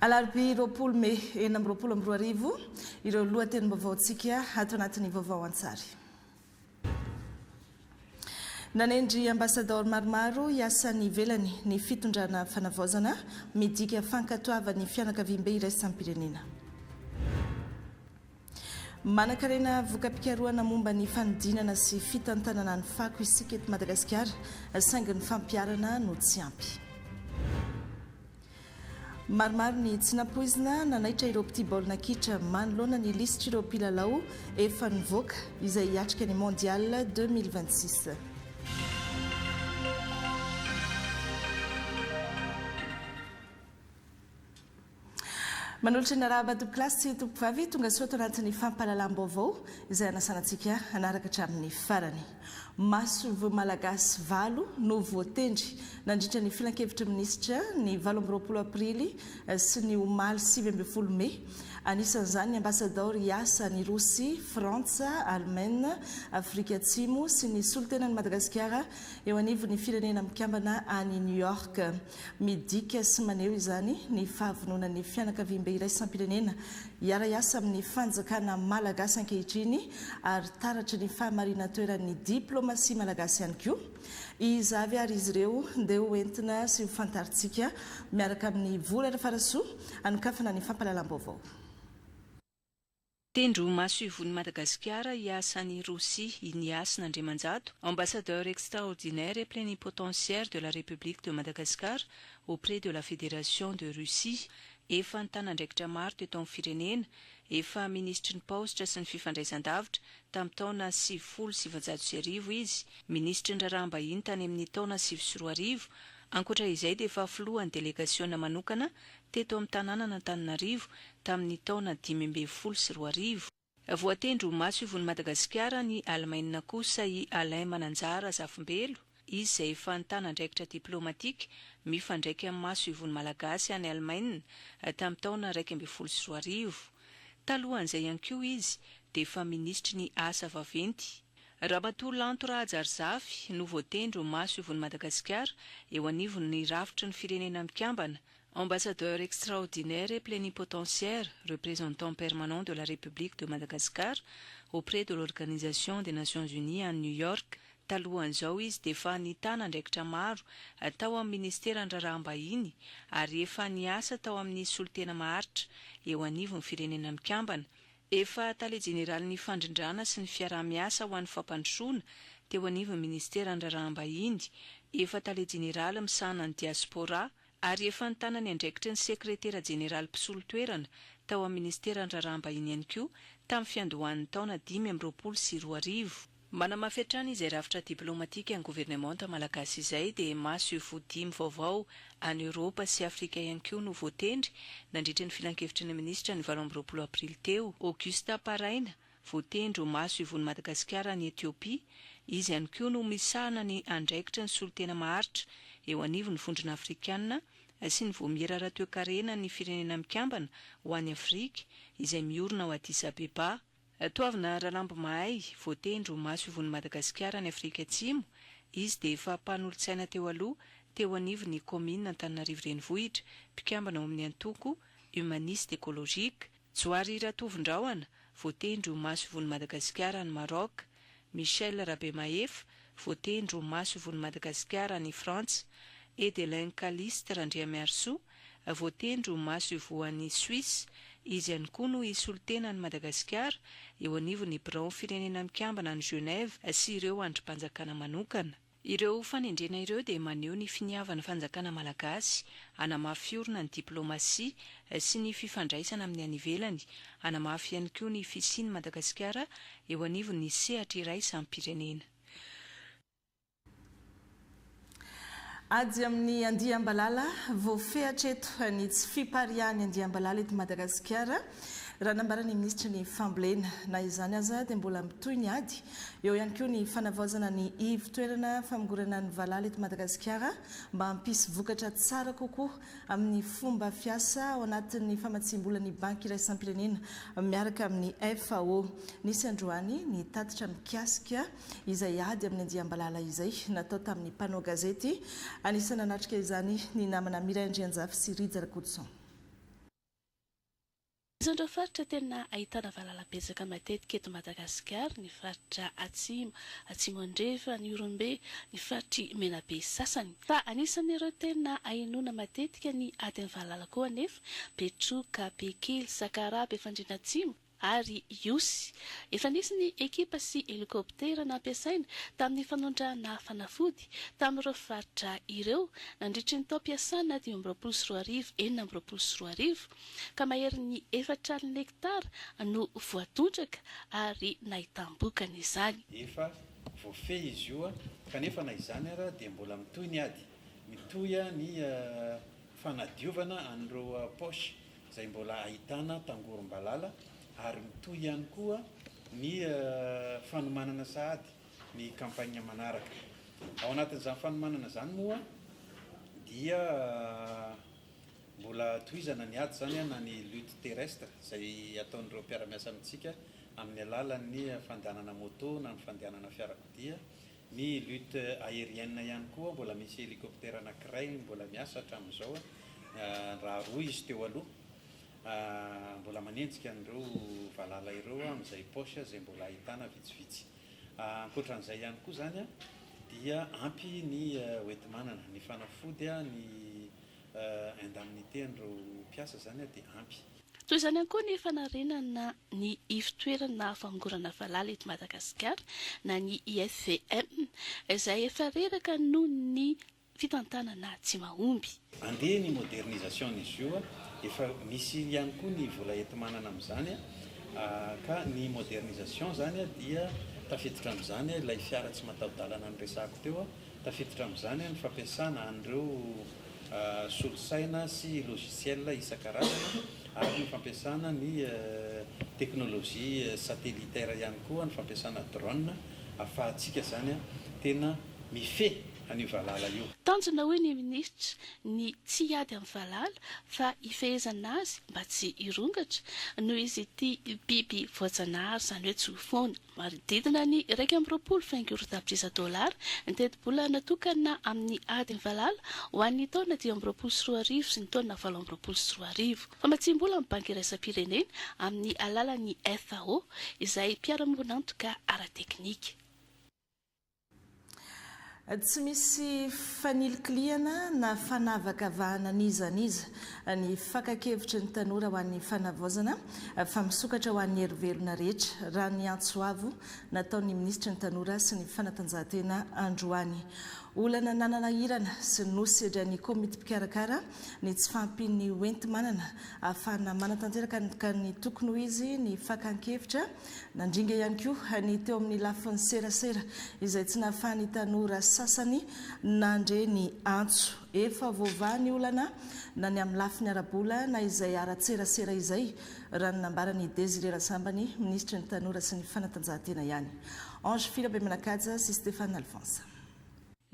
Alarobia 20 mey 2026, ireo lohatenim-baovaontsika ato anatin'ny vaovao an-tsary. Nanendry ambasadaoro maromaro hiasa any ivelany ny fitondrana fanavaozana, midika fankatoavan'ny fianakaviambe iraisam-pirenena. Manankarena voka-pikarohana momba ny fanodinana sy fitantanana ny fako isika eto Madagasikara, saingy ny fampiharana no tsy ampy. Maromaro ny tsy nampoizina nanaitra ireo mpitia baolina kitra manoloana ny lisitr'ireo mpilalao efa nivoaka izay hiatrika ny Mondial 2026. Manolotra ny arahaba tompokolahy sy tompokovavy tonga soa ato anatin'ny fampahalalam-baovao izay hanasana antsika hanaraka hatramin'ny farany. Masoivoho Malagasy valo no voatendry nandritra ny filankevitry ny minisitra ny 28 aprily sy ny omaly 19 mey. Anisan'izany ny ambasadaoro hiasa any Rosia, Frantsa, Alemaina, Afrika Atsimo sy ny solontenan'i Madagasikara eo anivon'ny Firenena Mikambana any New York. Midika sy maneho izany ny fahavononan'ny fianakaviambe iraisam-pirenena hiara-hiasa amin'ny fanjakana malagasy ankehitriny ary taratry ny fahamarinan-toeran'ny diplaomasia malagasy ihany koa. Iza avy ary izy ireo? Ndeha ho entina sy ho fantarintsika miaraka amin'i Vola Rafarasoa hanokafana ny fampahalalam-baovao. Tendro masoivohon'i Madagasikara hiasa any Rosia i Ny Hasina Andriamanjato, Ambassadeur extraordinaire et plénipotentiaire de la République de Madagascar auprès de la Fédération de Russie. Efa nitana andraikitra maro teto amin'ny firenena, efa minisitry ny paositra sy ny fifandraisan-davitra tamin'ny taona 1990 izy, minisitry ny raharaham-bahiny tany amin'ny taona 2009, ankoatra izay dia efa filohan'ny delegasiona manokana teto amin'ny tanànan'Antananarivo tamin'ny taona 2015. Voatendry ho masoivohon'i Madagasikara any Alemaina kosa i Alain Mananjara Razafimbelo, izy izay efa nitana andraikitra diplaomatika mifandraika amin'ny masoivohon'ny Malagasy any Alemaina tamin'ny taona 2011. Talohan'izay ihany koa izy dia efa minisitry ny asa vaventy. Ramatoa Lanto Rahajarizafy no voatendry ho masoivohon'i Madagasikara eo anivon'ny rafitry ny Firenena Mikambana Ambassadeur extraordinaire et plénipotentiaire, représentant permanent de la République de Madagascar auprès de l'Organisation des Nations Unies any New York. Talohan'izao izy dia efa nitana andraikitra maro tao amin'ny ministeran'ny Raharaham-bahiny ary efa niasa tao amin'ny solontena maharitra eo anivon'ny Firenena Mikambana. Efa tale jeneralin'ny Fandrindrana sy ny fiaraha-miasa ho an'ny fampandrosoana teo anivon'ny ministeran'ny Raharaham-bahiny, efa tale jeneraly misahana ny Diaspora, ary efa nitana ny andraikitry ny sekretera jeneraly mpisolo toerana tao amin'ny minisiteran'ny Raharaham-bahiny ihany koa tamin'ny fiandohan'ny taona 2025. Manamafy hatrany izay rafitra diplaomatika ny governemanta malagasy izay dia masoivoho dimy vaovao any Eoropa sy Afrika ihany koa no voatendry nandritra ny filankevitry ny minisitra ny 28 aprily teo. Auguste Paraina, Voatendry ho masoivohon'i Madagasikara any Etiopia, izy ihany koa no misahana ny andraikitry ny solontena maharitra eo anivon'ny Vondrona Afrikana sy ny Vaomiera ara-toekarena ny Firenena Mikambana ho an'i Afrika izay miorina ao Addis Abeba. Toavina Ralambomahay, voatendry ho masoivohon'i Madagasikara any Afrika Atsimo, izy dia efa mpanolotsaina teo aloha teo anivon'ny kaominina Antananarivo Renivohitra, mpikambana ao amin'ny antoko Humaniste Ecologique, Johary Ratovondrahona, voatendry ho masoivohon'i Madagasikara any Maroc, Michel Rabemahefa, voatendry ho masoivohon'i Madagasikara any Frantsa, Edelin Calliste Randriamiarisoa, voatendry ho masoivoho any Suisse, izy ihany koa no hisolo tena an'i Madagasikara eo anivon'ny biraon'ny Firenena Mikambana any Genève sy ireo andrim-panjakana manokana. Ireo fanendrena ireo dia maneho ny finiavan'ny fanjakana malagasy hanamafy orina ny diplaomasia sy ny fifandraisana amin'ny any ivelany, hanamafy ihany koa ny fisian'i Madagasikara eo anivon'ny sehatra iraisam-pirenena. Ady amin'ny andiam-balala, voafehy hatreto ny tsy fipariahan'ny andiam-balala eto Madagasikara, raha nambaran'ny minisitry ny Fambolena. Na izany aza dia mbola mitohy ny ady. Eo ihany koa ny fanavaozana ny ivon-toerana famongorana ny valala eto Madagasikara mba hampisy vokatra tsara kokoa amin'ny fomba fiasa ao anatin'ny famatsiam-bolan'ny Banky iraisam-pirenena miaraka amin'ny FAO. Nisy androany ny tatitra mikasika izay ady amin'ny andiam-balala izay natao tamin'ny mpanao gazety. Anisan'ny nanatrika izany ny namana Mireille Andrianjafy sy Rija Rakotoson. Isan'ireo faritra tena ahitana valala betsaka matetika eto Madagasikara ny faritra Atsimo, Atsimo Andrefana, Ihorombe, ny faritr'i Menabe sasany. Fa anisan'ireo tena ahenoana matetika ny adin'ny valala koa anefa Betroka, Bekily, Sakaraha, Befandriana Atsimo, ary Ihosy. Efa nisy ny ekipa sy helikoptera nampiasaina tamin'ny fanondrahana fanafody tamin'ireo faritra ireo nandritry ny taom-piasana 2025 2026, ka maherin'ny 40 hektara no voatondraka ary nahitam-bokany izany. Efa voafehy izy io kanefa na izany ara dia mbola mitohy ny ady. Mitohy ny fanadiovana an'ireo poches izay mbola ahitana tangorom-balala ary mitohy ihany koa ny fanomanana sahady ny campagne manaraka. Ao anatin'izany fanomanana izany moa dia mbola tohizana ny ady izany na ny lutte terrestre izay ataon'ireo mpiara-miasa amintsika amin'ny alalan'ny fandehanana moto na ny fandehanana fiarakodia, ny lutte aérienne ihany koa mbola misy hélicoptère anankiray mbola miasa hatramin'izao raha roa izy teo aloha mbola manenjika an'ireo valala ireo amin'izay poche izay mbola ahitana vitsivitsy. Ankoatran'izay ihany koa izany dia ampy ny hoenti-manana, ny fanafody, ny indemnité an'ireo mpiasa izany dia ampy. Toy izany ihany koa ny fanarenana ny ivon-toerana famongorana valala eto Madagasikara na ny IFVM izay efa reraka noho ny fitantanana tsy mahomby. Andeha ny modernisation an'izy io, efa misy ihany koa ny vola enti-manana amin'izany ka ny modernisation izany dia tafiditra amin'izany ilay fiara tsy mataho-dalana noresahako teo, Tafiditra amin'izany ny fampiasana an'ireo solosaina sy logiciel isan-karazany ary ny fampiasana ny technologie satellitaire ihany koa, ny fampiasana drone ahafahantsika izany tena mifehy an'io valala io. Tanjona hoy ny minisitra ny tsy hiady amin'ny valala fa hifehezana azy mba tsy hirongatra noho izy ity biby voajanahary izany hoe tsy ho foana. Manodidina ny 21 faingo roa tapitrisa dolara ny tetibola natokana amin'ny ady ny valala ho an'ny taona 2025 sy ny taona 2028. Famatsiam-bola amin'ny Banky Iraisam-pirenena amin'ny alalan'ny FAO izay mpiara-miombon'antoka ara-teknika. Tsy misy fanilikilihana na fanavakavahana n'iza n'iza ny fakan-kevitry ny tanora ho an'ny fanavaozana fa misokatra ho an'ny herivelona rehetra, raha ny antso avo nataon'ny minisitry ny Tanora sy ny fanatanjahantena androany. Olana nanahirana sy nosedrain'ny komity mpikarakara ny tsy fahampian'ny hoenti-manana ahafahana manatanteraka ny tokony ho izy ny fakan-kevitra Nandringa ihany koa ny teo amin'ny lafiny serasera izay tsy nahafahan'ny tanora sasany nandre ny antso. Efa voavaha ny olana na ny amin'ny lafiny ara-bola na izay ara-tserasera izay, raha ny nambaran'i Désiré Rasambany, minisitry ny Tanora sy ny fanatanjahantena ihany. Ange Fila Bemanakaja sy Stéphane Alphonse.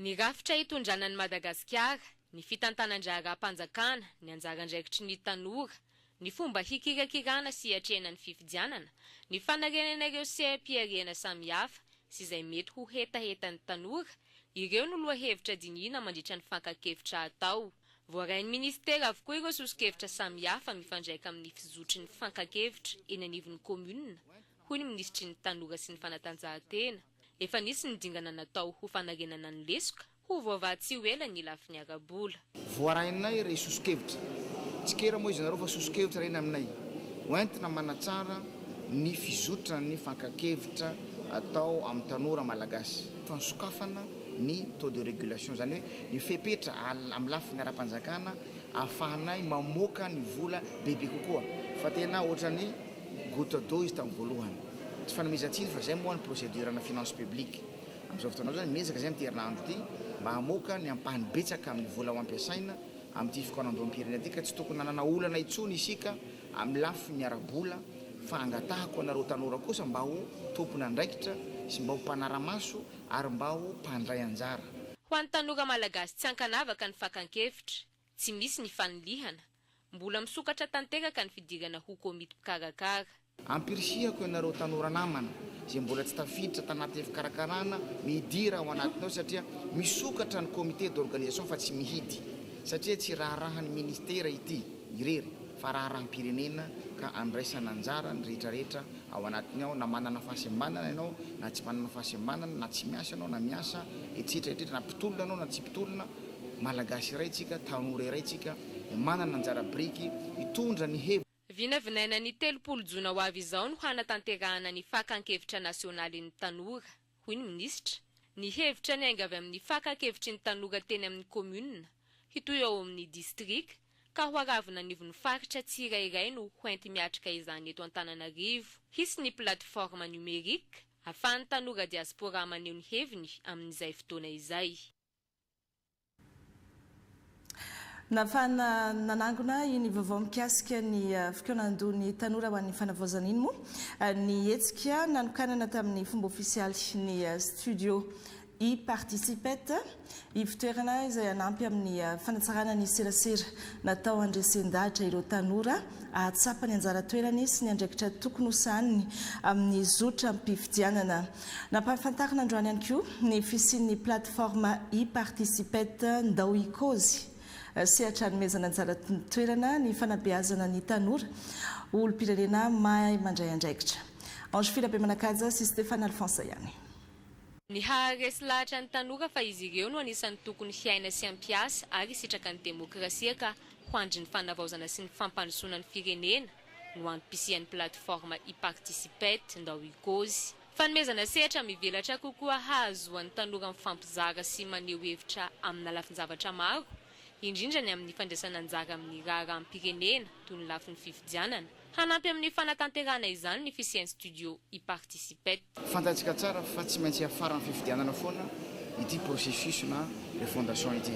Ny rafitra hitondrana an'i Madagasikara, ny fitantanan-draharaham-panjakana, ny anjara andraikitry ny tanora, ny fomba hikirakirana sy hiatrehana ny fifidianana, ny fanarenana ireo seha-pihariana samihafa sy izay mety ho hetahetan'ny tanora, ireo no lohahevitra dinihina mandritra ny fankan-kevitra atao. Voarain'ny minisitera avokoa ireo soso-kevitra samihafa mifandraika amin'ny fizotry ny fankan-kevitra eny anivon'ny kaominina, hoy ny minisitry ny Tanora sy ny fanatanjahantena. Efa nisy ny dingana natao ho fanarenana ny lesoka, Ho voavaha tsy ho ela ny lafiny ara-bola. Voarainay re soso-kevitra. Tsikera moa izy nareo fa soso-kevitra reny aminay. Ho entina manatsara ny fizotran'ny fankan-kevitra atao amin'ny tanora malagasy. Fanosokafana ny taux de régulation, izany hoe ny fepetra amin'ny lafiny ara-panjakana ahafahanay mamoaka ny vola bebe kokoa fa tena ohatran'ny goutte d'eau izy tamin'ny voalohany. Tsy fanomezan-tsiny fa izay moa ny procédure-na finance publique. Amin'izao fotoana izao izany, miezaka izay amin'ity herinandro ity mba hamoaka ny ampahany betsaka amin'ny vola ho ampiasaina amin'ity fikaonandoham-pirenena ity ka tsy tokony hanana olana intsony isika amin'ny lafiny ara-bola fa angatahako anareo tanora kosa mba ho tompon'andraikitra sy mba ho mpanara-maso ary mba ho mpandray anjara. Ho an'ny tanora malagasy tsy ankanavaka ny fakan-kevitra, tsy misy ny fanilihana. Mbola misokatra tanteraka ny fidirana ho komity mpikarakara. Ampirisihako ianareo tanora namana izay mbola tsy tafiditra tanatin'ny fikarakarana, midira ao anatiny ao satria misokatra ny comité d'organisation fa tsy mihidy satria tsy raharahan'ny ministera ity irery. fa raharaham-pirenena ka andraisana anjara ny rehetra rehetra ao anatiny ao na manana fahasembanana ianao na tsy manana fahasembanana na tsy miasa ianao na miasa etsetra etsetra na mpitolona ianao na tsy mpitolona Malagasy iray tsika, tanora iray tsika manana anjara biriky hitondra ny heviny. Vinavinaina ny 30 jona ho avy izao no hanatanterahana ny fakan-kevitra nasionalin'ny tanora, hoy ny minisitra. Ny hevitra niainga avy amin'ny fakan-kevitry ny tanora teny amin'ny kaominina, hitohy ao amin'ny distrika, ka ho aravona anivon'ny faritra tsirairay no hoenti-miatrika izany eto Antananarivo. Hisy ny plateforme numérique ahafahan'ny tanora diaspora maneho ny heviny amin'izay fotoana izay. Nahafahana nanangona iny vaovao mikasika ny fikaonandohan'ny tanora ho an'ny fanavaozana iny moa ny hetsika nanokanana tamin'ny fomba ofisialy ny studio E-participate, ivotoerana izay hanampy amin'ny fanatsarana ny serasera natao handresen-dahatra ireo tanora hahatsapa ny anjara toerany sy ny andraikitra tokony ho sahaniny amin'ny zotram-pifidianana. Nampahafantarina androany ihany koa ny fisian'ny plateforme e-participate Ndao Hikozy, sehatra hanomezana anjara toerana ny fanabeazana ny tanora ho olom-pirenena mahay mandray andraikitra. Ange Fila Bemanakaja sy Stéphane Alphonse ihany. Ny haharesy lahatra ny tanora fa izy ireo no anisan'ny tokony hiaina sy hampiasa ary hisitraka ny demokrasia ka ho andrin'ny fanavaozana sy ny fampandrosoana ny firenena no antom-pisian'ny plateforme e-participate Ndao Hikozy. Fanomezana sehatra mivelatra kokoa hahazoan'ny tanora mifampizara sy maneho hevitra amina lafin-javatra maro, indrindra ny amin'ny fandraisana anjara amin'ny raharaham-pirenena toy ny lafiny fifidianana. Hanampy amin'ny fanatanterahana izany ny fisian'ny studio e-participate. Fantatsika tsara fa tsy maintsy hiafaran'ny fifidianana foana ity processus na refondation ity.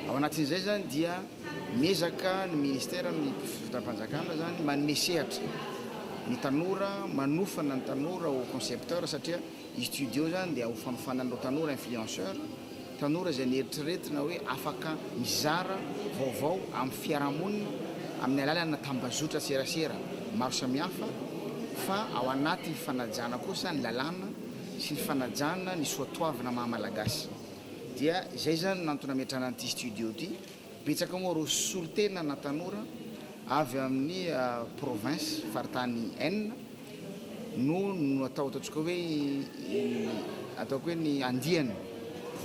Ao anatin'izay izany dia miezaka ny ministera, ny fitondram-panjakana izany manome sehatra ny tanora, manofana ny tanora ho concepteur satria io studio izany dia ho fanofanan'ireo tanora influenceur, tanora izay neritreretina hoe afaka mizara vaovao amin'ny fiarahamonina amin'ny alalana tambazotra serasera maro samihafa fa ao anatin'ny fanajana kosa ny lalàna sy ny fanajana ny soatoavina maha Malagasy. Dia izay izany no antony nametrahana an'ity studio ity. Betsaka moa ireo solontena na tanora avy amin'ny province, faritany enina, no natao ataontsika hoe ataoko hoe ny andiany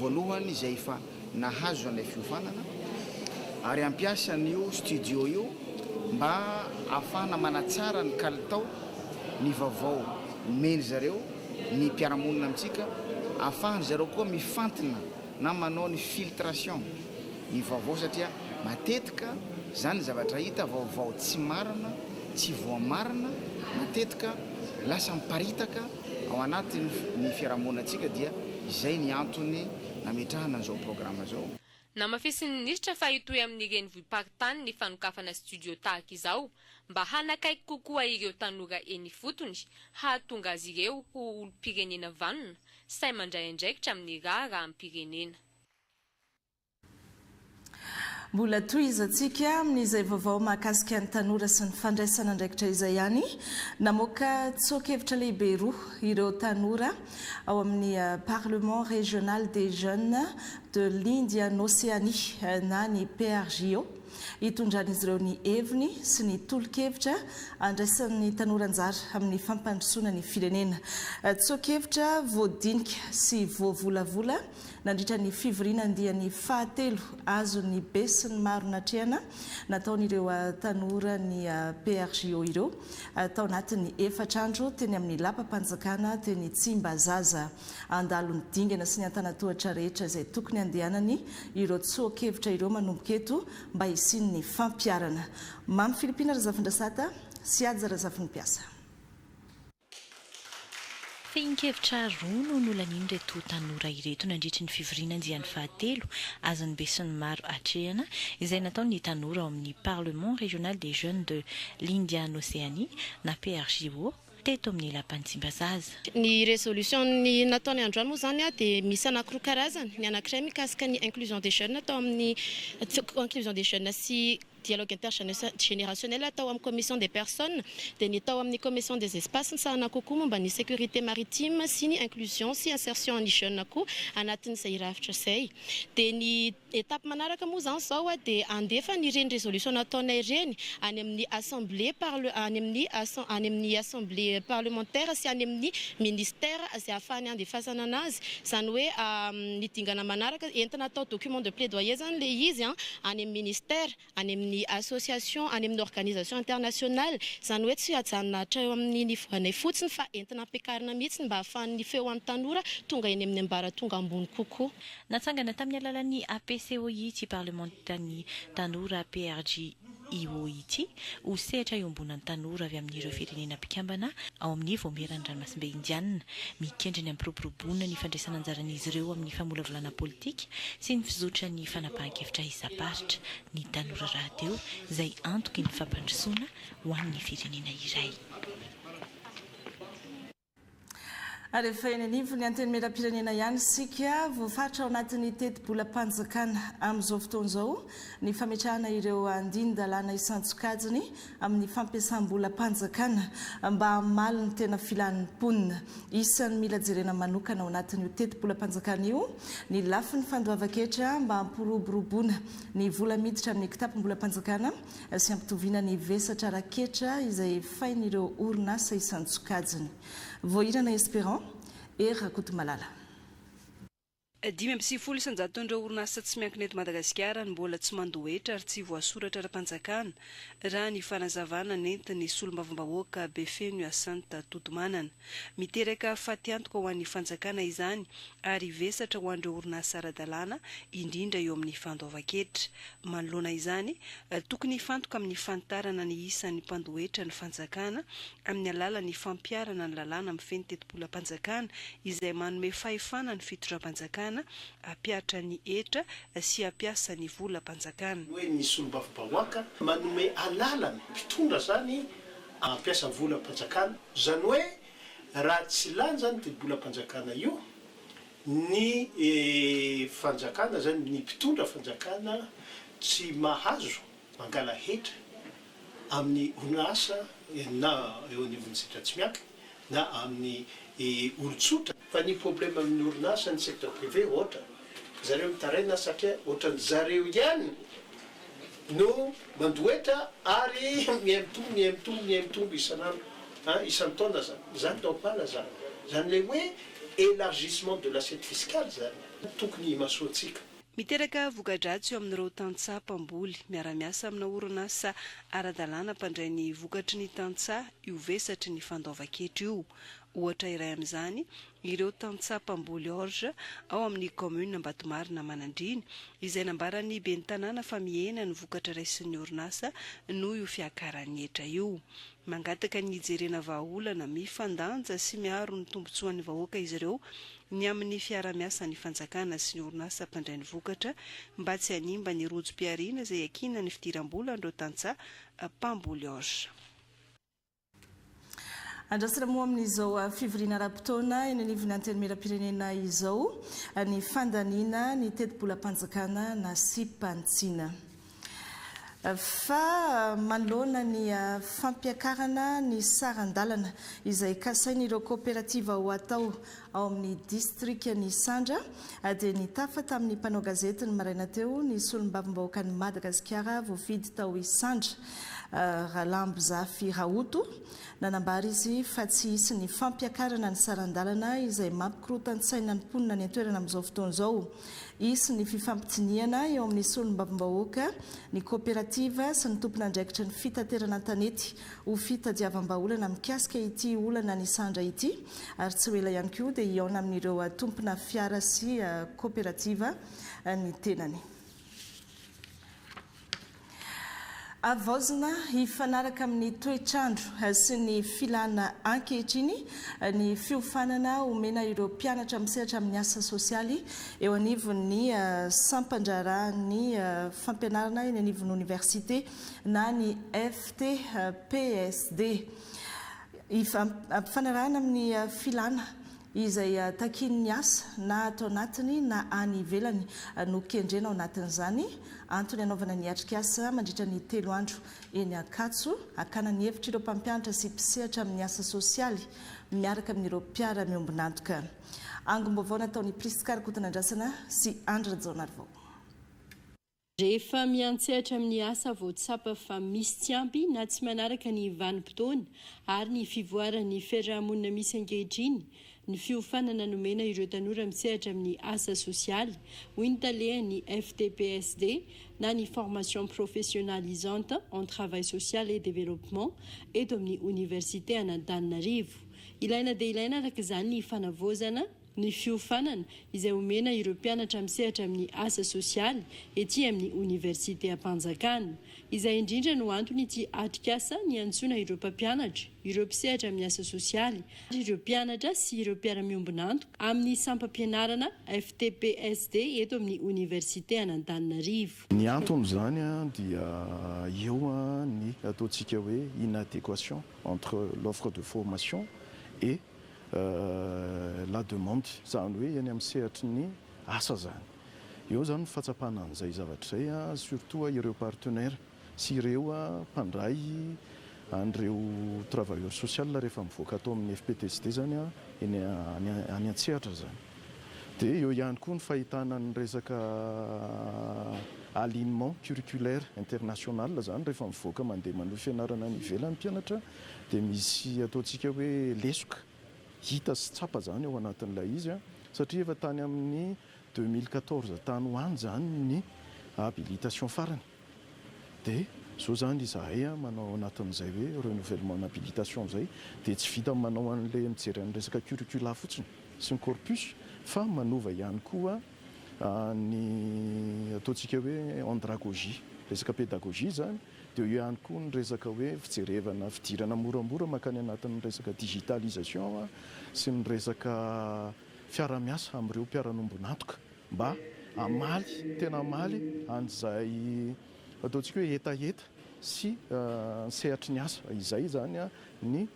voalohany izay efa nahazo an'ilay fiofanana ary hampiasa an'io studio io mba ahafahana manatsara ny kalitao ny vaovao omeny zareo ny mpiara-monina amintsika, ahafahan-dry zareo koa mifantina na manao ny filtration ny vaovao satria matetika zany zavatra hita vaovao tsy marina, tsy voamarina matetika lasa miparitaka ao anatin ny fiarahamoninantsika dia izay ny antony nametrahana an'izao programa zao. Namafisin'ny minisitra fa hitohy amin'ny renivohi-paritany ny fanokafana studio tahaka izao mba hanakaiky kokoa ireo tanora eny ifotony hahatonga azy ireo ho olom-pirenena vanona sahy mandray andraikitra amin'ny raharaham-pirenena. Mbola tohizantsika amin'izay vaovao mahakasika ny tanora sy ny fandraisana andraikitra izay ihany. Namoaka tsoa-kevitra lehibe roa ireo tanora ao amin'ny Parlement Régional des Jeunes de l'Indian Océanie na ny PRJO. Hitondran'izy ireo ny heviny sy ny tolo-kevitra andraisan'ny tanora anjara amin'ny fampandrosoana ny firenena. Tsoa-kevitra voadinika sy voavolavola nandritra ny fivoriana andiany fahatelo azon'ny besinimaro natrehana nataon'ireo tanora ny PRJO ireo tao anatin'ny efatra andro teny amin'ny lapam-panjakana teny Tsimbazaza. Handalo ny dingana sy ny antanatohatra rehetra izay tokony handehanany ireo tsoa-kevitra ireo manomboka eto mba hisian'ny fampiharana. Mamy Filipina Razafindrasata sy Haja Razafinimpiasa. Fehin-kevitra roa no nolanian'ireto tanora ireto nandritry ny fivoriana andiany fahatelo azon'ny besinimaro atrehana izay nataon'ny tanora ao amin'ny Parlement Régional des Jeunes de l'Indian Océanie na PRJO teto amin'ny lapan'i Tsimbazaza. Ny résolution ny nataony androany moa izany dia misy anankiroa karazany, ny anankiray mikasika ny inclusion des jeunes tao amin'ny inclusion des jeunes sy. dialogue intergénérationnel tao amin'ny commission des personnes, dia ny tao amin'ny commission des espaces nisahana kokoa momba ny sécurité maritime sy ny inclusion sy insertion ny jeunes koa anatin'izay rafitra izay. Dia ny étape manaraka moa izany izao dia handefa an'ireny résolution nataonay ireny any amin'ny assemblée parle any amin'ny any amin'ny assemblée parlementaire sy any amin'ny ministère izay ahafahany handefasana anazy. Izany hoe ny dingana manaraka entina atao document de plaidoyer izany ilay izy any amin'ny ministère, any amin'ny association, any amin'ny organisation internationale. Izany hoe tsy hajanona hatreo amin'ny niveau anay fotsiny fa entina ampiakarina mihitsy mba ahafahan'ny feo an'ny tanora tonga eny amin'ny ambaratonga ambony kokoa. Natsangana tamin'ny alalan'ny APCOI ity parlemantan'ny tanora PRGIO ity ho sehatra iombonan'ny tanora avy amin'ireo firenena mpikambana ao amin'ny Vaomieran'ny Ranomasimbe Indianina, mikendry ny hampiroboroboana ny fandraisana anjaran'izy ireo amin'ny famolavolana politika sy ny fizotran'ny fanapahan-kevitra isam-paritra, ny tanora rahateo izay antoky ny fampandrosoana ho an'ny firenena iray. Ary efa eny anivon'ny Antenimierampirenena ihany isika, voafaritra ao anatin'ny tetibolam-panjakana amin'izao fotoana izao ny fametrahana ireo andinin-dalàna isan-tsokajiny amin'ny fampiasam-bolam-panjakana mba hamaly ny tena filan'ny mponina. Isan'ny mila jerena manokana ao anatin'io tetibolam-panjakana io ny lafiny fandoavan-ketra mba hampiroboroboana ny vola miditra amin'ny kitapom-bolam-panjakana sy hampitoviana ny vesatra ara-ketra izay efain'ireo orinasa isan-tsokajiny. Voahirana Espérant, Hery Rakotomalala. 95 isan-jaton'ireo orinasa tsy miankina eto Madagasikara no mbola tsy mandoa hetra ary tsy voasoratra ara-panjakana, raha ny fanazavana nentin'ny solombavambahoaka Befeno Hyacinthe Totomanana. Miteraka fatiantoka ho an'ny fanjakana izany ary vesatra ho an'ireo orinasa ara-dalàna, indrindra eo amin'ny fandoavan-ketra. Manoloana izany, tokony hifantoka amin'ny fanitarana ny isan'ny mpandoa hetra ny fanjakana amin'ny alalan'ny fampiharana ny lalàna mifehy ny tetibolam-panjakana izay manome fahefana ny fitondram-panjakana hampihatra ny hetra sy hampiasa ny volam-panjakana. Hoe ny solombavambahoaka manome alalana mpitondra zany hampiasa volam-panjakana. Zany hoe raha tsy lany zany tetibolam-panjakana io, ny fanjakana zany, ny mpitondra fanjakana tsy mahazo mangala hetra amin'ny orinasa na eo anivon'ny sehatra tsy miankina na amin'ny olon-tsotra. Fa ny problème amin'ny orinasa ny secteur privé ohatra, zareo mitaraina satria ohatran'ny zareo ihany no mandoa hetra ary miha-mitombo miha-mitombo miha-mitombo isan'andro an, isan-taona zany. Zany normal zany. Zany le hoe élargissement de l'assiette fiscale zany tokony himasoantsika. Miteraka voka-dratsy eo amin'ireo tantsaha mpamboly miara-miasa amina orinasa ara-dalàna mpandray ny vokatry ny tantsaha io vesatry ny fandoavan-ketra io. Ohatra iray amin'izany ireo tantsaha mpamboly orge ao amin'ny kaominina Ambatomarina Manandriana, izay nambaran'ny ben'ny tanàna fa mihena ny vokatra raisin'ny orinasa noho io fiakaran'ny hetra io. Mangataka ny hijerena vahaolana mifandanja sy miaro ny tombontsoan'ny vahoaka izy ireo ny amin'ny fiarahamiasan'ny fanjakana sy ny orinasa mpandray ny vokatra mba tsy hanimba ny rojom-pihariana izay iankinan'ny fidiram-bolan'ireo tantsaha mpamboly orge. Andrasana moa amin'izao fivoriana ara-potoana eny anivon'ny Antenimierampirenena izao ny fandaniana ny tetibolam-panjakana nasiam-panitsiana. Fa manoloana ny fampiakarana ny saran-dalana izay kasain'ireo kaoperativa ho atao ao amin'ny distrikan'Isandra dia nitafa tamin'ny mpanao gazety ny maraina teo ny solombavambahoakan'i Madagasikara voafidy tao Isandra, Ralambozafy Rahoto. Nanambara izy fa tsy hisy ny fampiakarana ny saran-dalana izay mampikorotan-tsaina ny mponina any an-toerana amin'izao fotoana izao. Hisy ny fifampidinihana eo amin'ny solombavambahoaka, ny kaoperativa sy ny tompon'andraikitry ny fitaterana an-tanety ho fitadiavam-bahaolana mikasika ity olana nisandra ity ary tsy ho ela ihany koa dia hihaona amin'ireo tompona fiara sy kaoperativa ny tenany. Havaozina hifanaraka amin'ny toetr'andro sy ny filàna ankehitriny ny fiofanana omena ireo mpianatra misehatra amin'ny asa sosialy eo anivon'ny sampan-draharahan'ny fampianarana eny anivon'ny oniversite na ny FTPSD. Ampifanarahana amin'ny filàna. Izay takian'ny asa na ato anatiny na any ivelany no kendrena ao anatin'izany. Antony hanaovana ny atrikasa mandritra ny telo andro eny Ankatso, hakana ny hevitr'ireo mpampianatra sy mpisehatra amin'ny asa sosialy miaraka amin'ireo mpiara-miombon'antoka. Angom-baovao nataon'i Prisca Rakotonandrasana sy Andry Rajaonarivao. Rehefa miantsehatra amin'ny asa vao tsapa fa misy tsy ampy na tsy manaraka ny vanim-potoana ary ny fivoaran'ny fiarahamonina misy ankehitriny ny fiofanana nomena ireo tanora misehatra amin'ny asa sosialy, hoy ny talehan'ny FTPSD na ny Formation Professionnalisante en Travail Social et Développement eto amin'ny Oniversite an'Antananarivo. Ilaina dia ilaina araka izany ny fanavaozana ny fiofanana izay omena ireo mpianatra misehatra amin'ny asa sosialy ety amin'ny oniversiteam-panjakana. Izay indrindra no anton'ity atrikasa niantsoana ireo mpampianatra, ireo mpisehatra amin'ny asa sosialy, ary ireo mpianatra sy ireo mpiara-miombon'antoka amin'ny sampam-pianarana FTPSD eto amin'ny oniversitean'Antananarivo. Ny anton'izany dia eo ny ataontsika hoe inadéquation entre l'offre de formation et La demande, izany hoe eny amin'ny sehatry ny asa izany. Eo izany ny fahatsapana an'izay zavatra izay, surtout ireo partenaires sy ireo mpandray an'ireo travailleur social rehefa mivoaka ato amin'ny FPTSD izany eny any an-tsehatra izany. Dia eo ihany koa ny fahitana ny resaka alignement curriculaire international izany rehefa mivoaka mandeha manohy fianarana any ivelany ny mpianatra dia misy ataontsika hoe lesoka hita sy tsapa izany ao anatin'ilay izy satria efa tany amin'ny 2014 tany ho any izany ny habilitation farany dia izao izany izahay manao ao anatin'izay hoe renouvellement habilitation izay dia tsy vita manao an'ilay mijery an'ny resaka curricula fotsiny sy ny corpus fa manova ihany koa ny ataontsika hoe andragogie, resaka pédagogie izany Dia eo ihany koa ny resaka hoe fijerevana fidirana moramora mankany anatin'ny resaka digitalisation sy ny resaka fiarahamiasa amin'ireo mpiara-miombon'antoka mba hamaly, tena hamaly an'izay ataontsika hoe hetaheta sy ny sehatry ny asa. Izay izany ny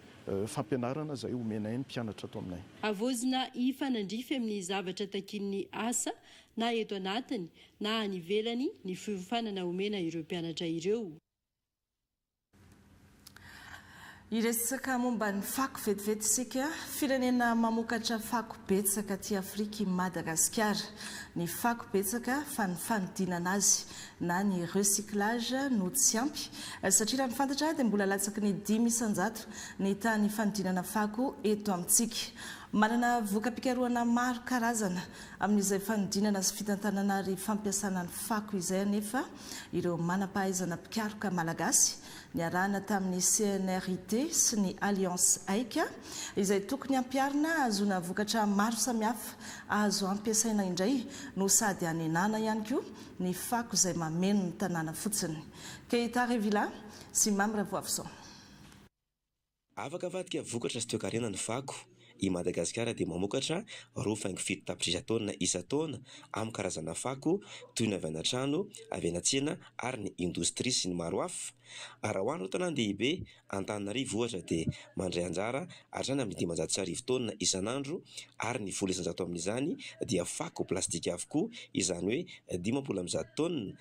fampianarana izay omenay ny mpianatra ato aminay. Havaozina hifanandrify amin'ny zavatra takian'ny asa na eto anatiny na any ivelany ny fiofanana omena ireo mpianatra ireo. Hiresaka momba ny fako vetivety isika. Firenena mamokatra fako betsaka aty Afrika i Madagasikara. Ny fako betsaka fa ny fanodinana azy na ny recyclage no tsy ampy. Satria raha ny fantatra dia mbola latsaky ny 5% ny tahan'ny fanodinana fako eto amintsika. Manana voka-pikarohana maro karazana Amin'izay fanodinana sy fitantanana ary fampiasana ny fako izay anefa ireo manam-pahaizana mpikaroka malagasy niarahana tamin'ny CNRIT sy ny Alliance Aika izay tokony hampiharina hahazoana vokatra maro samihafa azo ampiasaina indray no sady hanenana ihany koa ny fako izay mameno ny tanàna fotsiny. Keita Revilla sy Mamy Ravoavison. Afaka avadika vokatra sy toekarena ny fako. I Madagasikara dia mamokatra 2,7 tapitrisa taonina isan-taona amin'ny karazana fako toy ny avy any an-trano, avy any an-tsena ary ny indostria sy ny maro hafa. Raha ho an'ireo tanàn-dehibe, Antananarivo ohatra dia mandray anjara hatrany amin'ny 1500 taonina isan'andro ary ny 10% amin'izany dia fako plastika avokoa, izany hoe 150 taonina.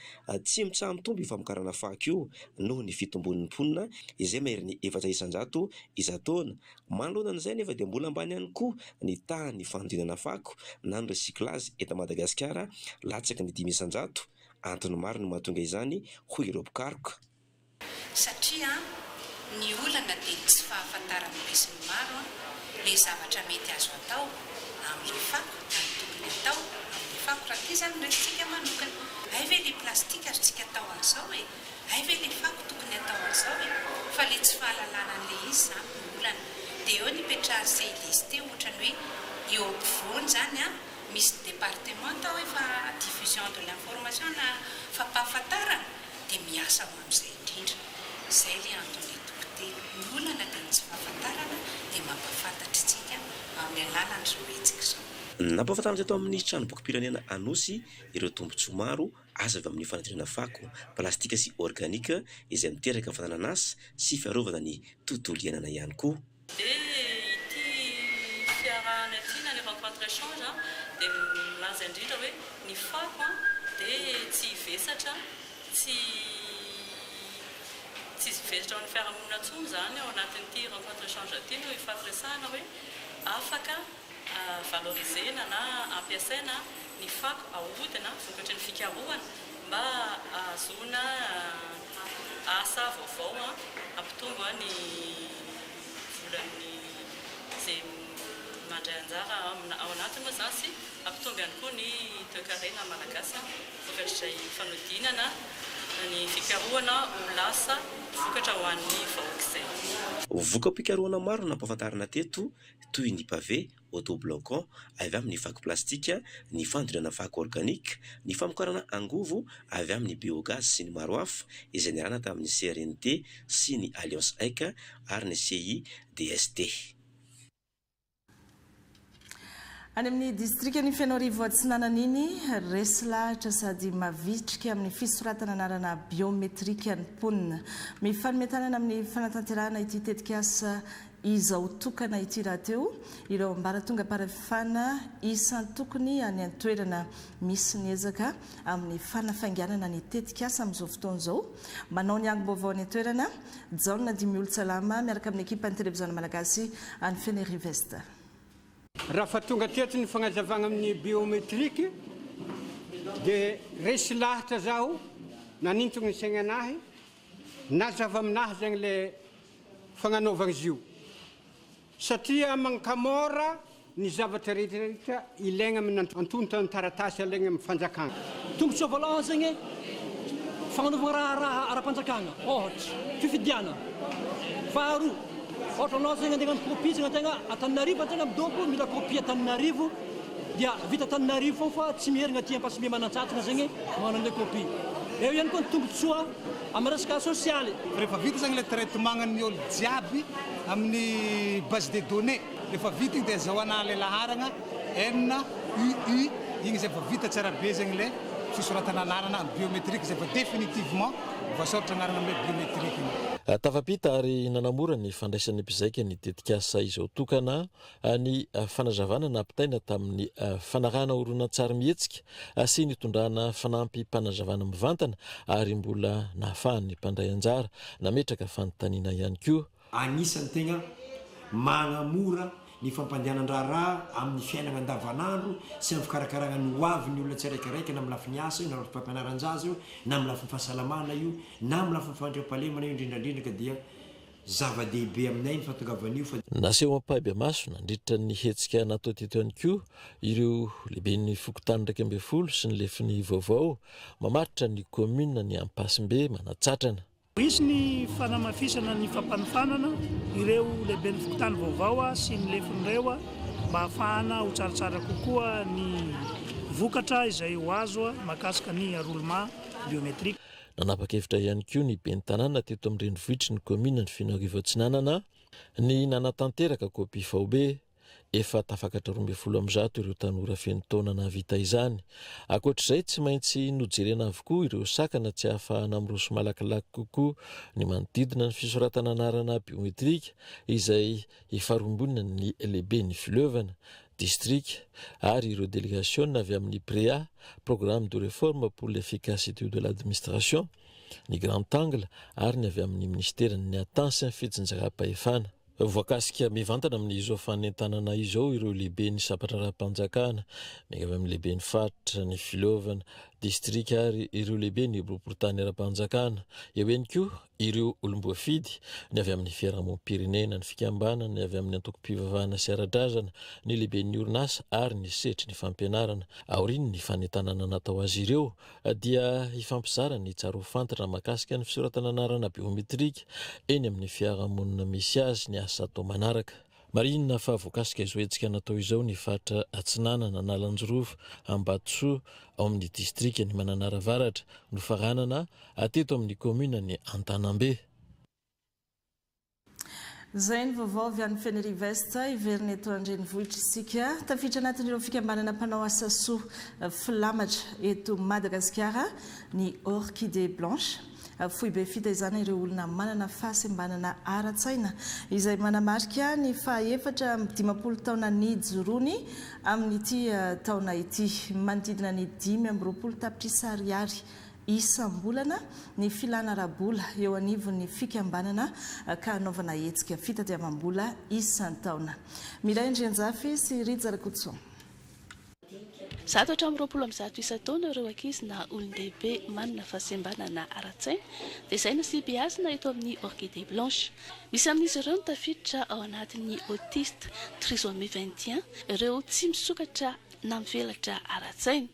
Tsy mitsaha-mitombo io famokarana fako io noho ny fitombon'ny mponina izay maherin'ny 4% isan-taona. Manoloana an'izay anefa dia mbola ambany ihany koa ny tahan'ny fanodinana fako na ny recyclage eto Madagasikara, latsaky ny 5%. Antony maro no mahatonga izany hoy ireo mpikaroka. Satria ny olana dia ny tsy fahafantaran'ny besinimaro ilay zavatra mety azo atao amin'ilay fako na ny tokony atao amin'ilay fako. Raha ity izany no resatsika manokana, hay ve ilay plastika azontsika atao an'izao e? Hay ve ilay fako tokony atao an'izao e? Fa ilay tsy fahalalana an'ilay izy izany no olana. Dia eo ny ipetrahan'ny CIDST ohatran'ny hoe eo ampovoany izany an, misy departemanta ao efa diffusion de l'information na fampahafantarana dia miasa ho amin'izay indrindra. Izay ilay anton'ilay toko telo. Ny olana dia ny tsy fahafantarana dia mampahafantatra antsika amin'ny alalan'izao hetsika izao. Nampahafantarina teto amin'ny Tranombokim-pirenena Anosy ireo tombontsoa maro azo avy amin'ny fanadinana fako plastika sy organika izay miteraka fananan'asa sy fiarovana ny tontolo iainana ihany koa. Dia ity fiarahana ity na. échange dia milaza indrindra hoe ny fako dia tsy hivesatra, tsy tsy hivesatra ho an'ny fiarahamonina intsony izany ao anatin'ity rencontre échange ity no ifampiresahana hoe afaka valoriser-na na ampiasaina ny fako ahodina vokatry ny fikarohana mba hahazoana asa vaovao hampitombo ny volan'ny izay mandray anjara ao anatiny moa izany sy hampitombo ihany koa ny toekarena malagasy vokatr'izay fanodinana ny fikarohana ho lasa vokatra ho an'ny vahoaka izay. Voka-pikarohana maro no nampahafantarina teto toy ny pavé autobloquant avy amin'ny fako plastika, ny fanodinana fako organique, ny famokarana angovo avy amin'ny biogaz sy ny maro hafa izay niarahana tamin'ny CRNT sy ny Alliance Aika ary ny CIDST. Any amin'ny distrikan'i Fenoarivo Atsinanana iny, resy lahatra sady mavitrika amin'ny fisoratana anarana biometrika ny mponina. Mifanome tanana amin'ny fanatanterahana ity tetikasa Izao tokana ity rahateo ireo ambaratongam-parefana isan-tokony any an-toerana. Misy ny ezaka amin'ny fanafainganana ny tetikasa amin'izao fotoana izao. Manao ny angom-baovao any an-toerana, Jaona Dimiolotsalama miaraka amin'ny ekipan'ny Televiziona Malagasy any Fenerive-Est. Raha fa tonga teto ny fagnazavagna amin'ny biométrique dia resy lahatra zaho, nanintogno ny saignanahy, nazava aminahy zegny le fagnanaovagna izy io satria mankamora ny zavatra rehetra ilaigna amin'ny antontan-taratasy alaigna amin'ny fanjakagna. Tombontsoa voalohany zegny fagnanaovagna raharaha ara-panjakagna, ôhatra, fifidianana. Faharoa, ôhatra anao zegny andeha hagnano copie zegny antegna Antananarivo antegna midôko mila copie Antananarivo dia vita Antananarivo fogna fa tsy miherigna aty Ampasimbe Manantsatsagna zegny magnano an'ilay copie. Eo ihany koa ny tombontsoa Amin'ny resaka sosialy. Rehefa vita zany ilay traitement ny olo jiaby amin'ny base de données, rehefa vita igny dia azahoana ilay laharagna NUU igny zay vao vita tsara be zegny ilay fisoratana anarana amin'ny biométrique zay vao définitivement voasoratra anarana amin'ilay biométrique igny. Tafapita ary nanamora ny fandraisan'ny mpizaika ny tetikasa izao tokana ny fanazavana nampitaina tamin'ny fanarahana horonantsarimihetsika sy nitondrana fanampim-panazavana mivantana ary mbola nahafahan'ny mpandray anjara nametraka fanontaniana ihany koa. Anisan'ny tegna magnamora ny fampandehanan-draharaha amin'ny fiainagna andavanandro sy amin'ny fikarakaragna ny hoavin'ny olona tsiraikaraika na amin'ny lafiny asa io na lafiny fampianaran-jaza io na amin'ny lafiny fahasalamana io na amin'ny lafiny fandriampahalemana io indrindra indrindra ka dia Zava-dehibe aminay ny fahatongavan'io fa. Naseho ampahibemaso nandritra ny hetsika natao teto ihany koa ireo lehiben'ny fokontany 11 sy ny lefiny vaovao mamaritra ny kaominina ny Ampasimbe Manatsatrana. Hisy ny fanamafisana ny fampanofanana ireo lehiben'ny fokontany vaovao sy ny lefin'ireo mba hahafahana ho tsaratsara kokoa ny vokatra izay ho azo mahakasika ny enrôlement biométrique. Nanapa-kevitra ihany koa ny ben'ny tanàna teto amin'ny renivohitry ny kaominina Fenoarivo Atsinanana ny nanatanteraka kopia faobe. Efa tafakatra 112 ireo tanora feno taona nahavita izany. Ankoatra izay, tsy maintsy nojerena avokoa ireo sakana tsy ahafahana miroso malakilaky kokoa ny manodidina ny fisoratana anarana biometrika izay ifarimbonan'ny lehiben'ny fileovana, distrika, ary ireo delegasiona avy amin'ny PREA, Programme de Réforme pour l'Efficacité de l'Administration, ny Grand Angle ary ny avy amin'ny minisiteran'ny Atan sy ny Fitsinjaram-pahefana. Voakasika mivantana amin'izao fanentanana izao ireo lehiben'ny sampan-draharaham-panjakana, miainga avy amin'ny lehiben'ny faritra, ny fileovana, distrika ary ireo lehiben'ny boriborintany ara-panjakana. Eo ihany koa ireo olom-boafidy, ny avy amin'ny fiarahamonim-pirenena, ny fikambanana, ny avy amin'ny antokom-pivavahana sy ara-drazana, ny lehiben'ny orinasa ary ny sehatry ny fampianarana. Aorian'ny fanentanana natao azy ireo dia hifampizara ny tsarofantatra mahakasika ny fisoratana anarana biometrika eny amin'ny fiarahamonina misy azy ny asa atao manaraka. Marihina fa voakasika izao hetsika natao izao ny faritra Atsinanana, Analanjirofo, Ambatosoa, ao amin'ny distrikan'i Mananara Avaratra, nofaranana teto amin'ny kaominan'i Antanambe. Izay ny vaovao avy any Fenerive Est, hiverina eto an-drenivohitra isika. Tafiditra anatin'ireo fikambanana mpanao asa soa filamatra eto Madagasikara ny Orchidée Blanche. Foibe fitaizana ireo olona manana fahasembanana ara-tsaina izay manamarika ny faha 54 taona nijoroany amin'ity taona ity. Manodidina ny 25 tapitrisa ariary isam-bolana ny filana ara-bola eo anivon'ny fikambanana ka hanaovana hetsika fitadiavam-bola isan-taona. Miray Andrianjafy sy Rija Rakotoson. 100 hatramin'ny 120 isan-taona ireo ankizy na olon-dehibe manana fahasembanana ara-tsaina tezaina sy beazina eto amin'ny Orchidée Blanche. Misy amin'izy ireo no tafiditra ao anatin'ny autiste, trisomie 21, ireo tsy misokatra na mivelatra ara-tsaina.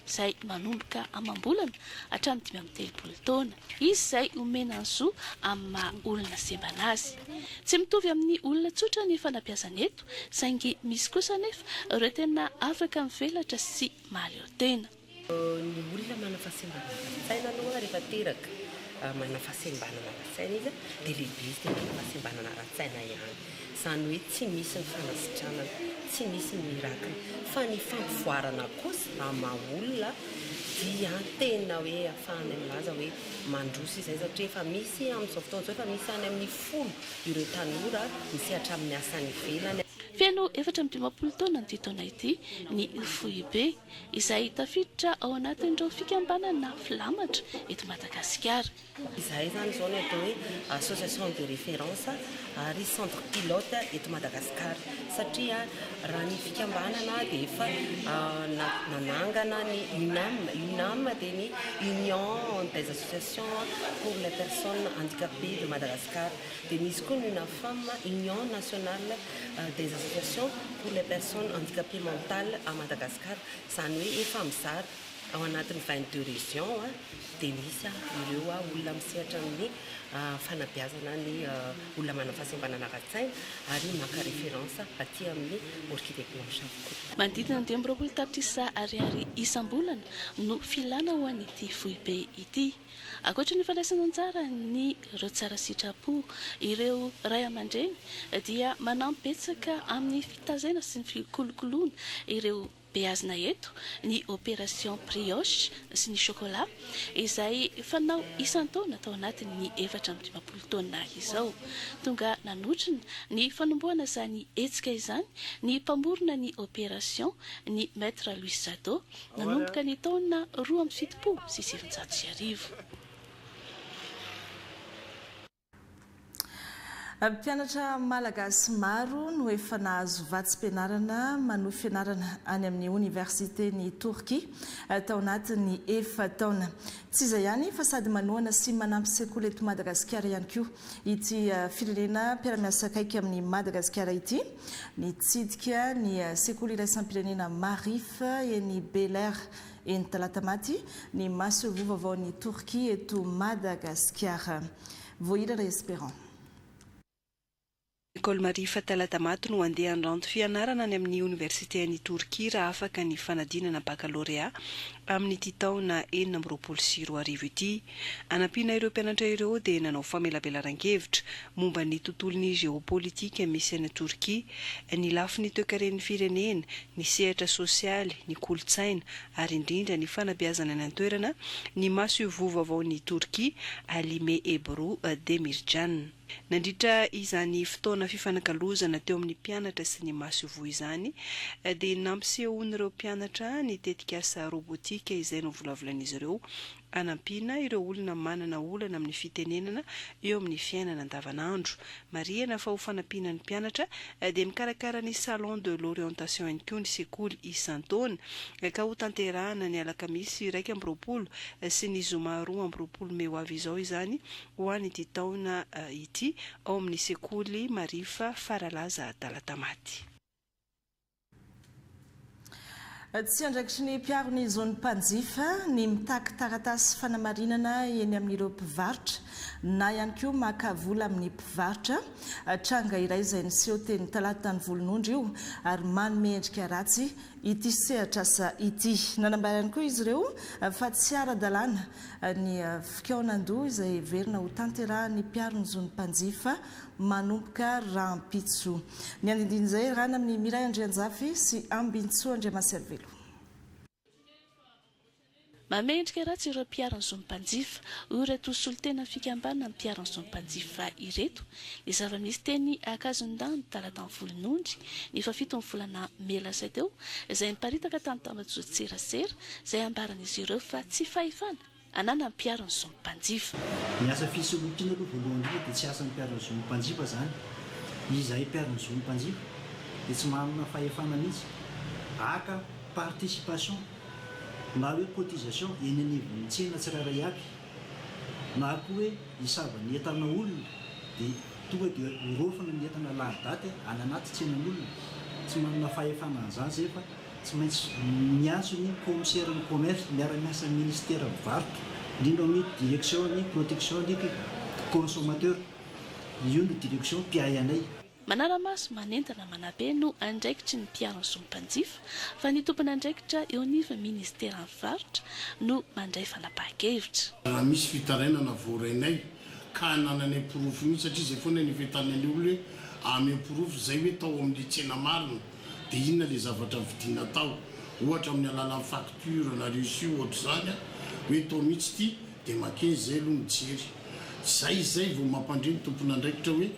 izay manomboka amam-bolana hatramin'ny 35 taona. Izy izay omena ny zo amin'ny maha olona sembana azy. Tsy mitovy amin'ny olona tsotra ny fanabeazana eto, saingy misy kosa anefa ireo tena afaka mivelatra sy mahaleo tena. Ny olona manana fahasembanana ara-tsaina aloha rehefa teraka manana fahasembanana ara-tsaina izy dia lehibe izy dia manana fahasembanana ara-tsaina ihany. Izany hoe tsy misy ny fanasitranana, tsy misy ny miracle. Fa ny fampivoarana kosa amin'ny maha olona dia tena hoe ahafahanay milaza hoe mandroso izay satria efa misy amin'izao fotoana izao efa misy any amin'ny folo ireo tanora misehatra amin'ny asa any ivelany. Feno 54 taona amin'ity taona ity ny foibe, izay tafiditra ao anatin'ireo fikambanana filamatra eto Madagasikara. Izahay izany izao no atao hoe association de référence ary centre pilote eto Madagascar satria raha ny fikambanana dia efa nanangana ny UNAM, UNAM dia ny Union des associations pour les personnes handicapées de Madagascar, dia misy koa ny UNAFAM, Union nationale des associations pour les personnes handicapées mentales à Madagascar, izany hoe efa mizara Ao anatin'ny 22 régions dia misy ireo olona misehatra amin'ny fanabeazana ny olona manana fahasembanana ara-tsaina ary maka référence aty amin'ny Orchidée Blanche avokoa. Manodidina ny 25 tapitrisa ariary isam-bolana no filana ho an'ity foibe ity. Ankoatra ny fandraisana anjara ny ireo tsara sitrapo, ireo ray aman-dreny dia manampy betsaka amin'ny fitazaina sy ny fikolokoloana ireo Beazina eto ny Opération Brioche sy ny Chocolat izay fanao isan-taona tao anatin'ny 54 taona izao. Tonga nanotrona ny fanombohana izany hetsika izany ny mpamorona ny Opération, ny Maître Louis Jadot, nanomboka ny taona 1972. Mpianatra malagasy maro no efa nahazo vatsim-pianarana manohy fianarana any amin'ny oniversiten'i Torkia tao anatin'ny efa-taona. Tsy izay ihany fa sady manohana sy manampy sekoly eto Madagasikara ihany koa ity firenena mpiara-miasa akaiky amin'i Madagasikara ity. Nitsidika ny sekoly iraisam-pirenena Maarif eny Bel'Air eny Talatamaty ny masoivoho vaovaon'i Torkia eto Madagasikara. Voahirana Espérant. Ecole Maarifa Talatamaty no handeha handranto fianarana any amin'ny Oniversite any Torkia raha afaka ny fanadinana bakalorea amin'ity taona 2026 ity. Hanampiana ireo mpianatra ireo dia nanao famelabelaran-kevitra momba ny tontolon'ny jeopolitika misy any Torkia, ny lafiny toekaren'ny firenena, ny sehatra sosialy, ny kolontsaina ary indrindra ny fanabeazana any an-toerana, ny masoivoho vaovaon'i Torkia, Halime Ebru Demircan. Nandritra izany fotoana fifanakalozana teo amin'ny mpianatra sy ny masoivoho izany dia nampisehoan'ireo mpianatra ny tetikasa robotika izay novolavolain'izy ireo hanampiana ireo olona manana olana amin'ny fitenenana eo amin'ny fiainana andavanandro. Marihana fa ho fanampiana ny mpianatra dia mikarakara ny Salon de l'orientation ihany koa ny sekoly isan-taona ka hotanterahana ny alakamisy 21 sy ny zoma 22 mey ho avy izao izany ho an'ity taona ity ao amin'ny sekoly Marifa Faralaza Talatamaty. Tsy andraikitry ny mpiaro ny zon'ny mpanjifa ny mitaky taratasy fanamarinana eny amin'ireo mpivarotra na ihany koa maka vola amin'ny mpivarotra. Tranga iray izay niseho teny Talata Volonondry io ary manome endrika ratsy ity sehatr'asa ity. Nanambara ihany koa izy ireo fa tsy ara-dalàna ny fikaonandoha izay heverina ho tanterahan'ny mpiaro ny zon'ny mpanjifa manomboka rahampitso. Ny andindinin'izay iarahana amin'i Miray Andrianjafy sy Ambintsoa Andriamaserivelo. Mamehy endrika ratsy ireo mpiaro ny zon'ny mpanjifa, hoy ireto solontenan'ny fikambanana mpiaro ny zon'ny mpanjifa ireto, ny zava-misy teny Ankazondandy Talata Volonondry, ny fahafiton'ny volana mey lasa teo, izay niparitaka tamin'ny tambajotran-tserasera, izay ambaran'izy ireo fa tsy fahefana ananan'ny mpiaro ny zon'ny mpanjifa. Ny asa fisolokiana aloha voalohany indrindra dia tsy asan'ny mpiaro ny zon'ny mpanjifa izany. Izahay mpiaro ny zon'ny mpanjifa dia tsy manana fahefana mihitsy haka participation na hoe cotisation eny anivon'ny tsena tsirairay avy na koa hoe hisava ny entana olona dia tonga dia horofina ny entana lany daty any anaty tsenan'olona. Tsy manana fahefana an'izany izay fa tsy maintsy miantso ny commissaire ny commerce miara-miasa amin'ny ministera ny varotra indrindra amin'ny direction ny protection ny consommateur. Io no direction mpiahy anay. Manara-maso, manentana, manabe no andraikitry ny mpiaro ny zon'ny mpanjifa, fa ny tompon'andraikitra eo anivon'ny minisiteran'ny varotra no mandray fanapahan-kevitra. Raha misy fitarainana voarainay ka anananay porofo mihitsy satria izay foana ny fentanan'ny olona hoe ameo porofo izay hoe tao amin'ilay tsena marina dia inona ilay zavatra novidiana tao ohatra amin'ny alalan'ny facture na reçu ohatr'izany hoe tao mihitsy ity dia makeny izay aloha mijery izay izay vao mampandre ny tompon'andraikitra hoe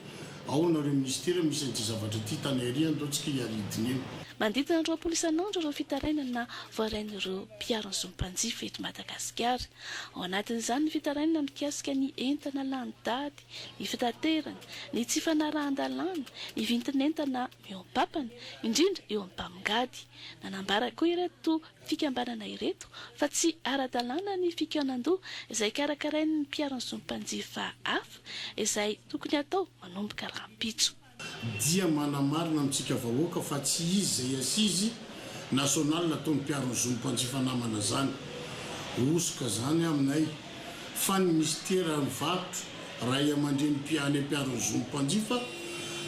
Ao nareo ministera misy an'ity zavatra ity tany ary andao tsika hiaridina eo. Manodidina ny 20 isan'andro ireo fitarainana voarain'ireo mpiaro ny zon'ny mpanjifa eto Madagasikara. Ao anatin'izany ny fitarainana mikasika ny entana lany daty, ny fitaterana, ny tsy fanarahan-dalàna, ny vintin'entana mihoam-papana, indrindra eo amin'ny mpamongady. Nanambara koa ireto fikambanana ireto fa tsy ara-dalàna ny fikaonandoha izay karakarain'ny mpiaro ny zon'ny mpanjifa hafa izay tokony hatao manomboka rahampitso. Dia manamarina amintsika vahoaka fa tsy izy izay assise nationale ataon'ny mpiaro ny zon'ny mpanjifa namana zany. Hosoka zany aminay fa ny minisitera ny varotra, ray aman-dreny mpiany mpiaro ny zon'ny mpanjifa,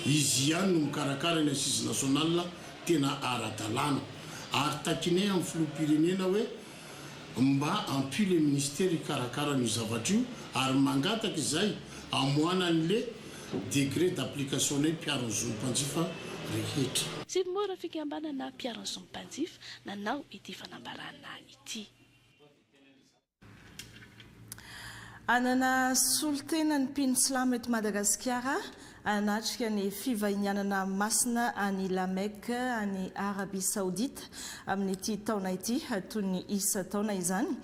izy ihany no mikarakara ny assise nationale tena ara-dalàna. Ary takinay amin'ny filoham-pirenena hoe mba ampio le ministera hikarakara an'io zavatra io ary mangataka izay amoahana an'le décret d'application nay mpiaro ny zon'ny mpanjifa rehetra. Tsy mora fikambanana mpiaro ny zon'ny mpanjifa nanao ity fanambarana ity. Hanana solontena ny mpino silamo eto Madagasikara hanatrika ny fivahinianana masina any La Mecque any Arabie Saoudite amin'ity taona ity toy ny isan-taona izany.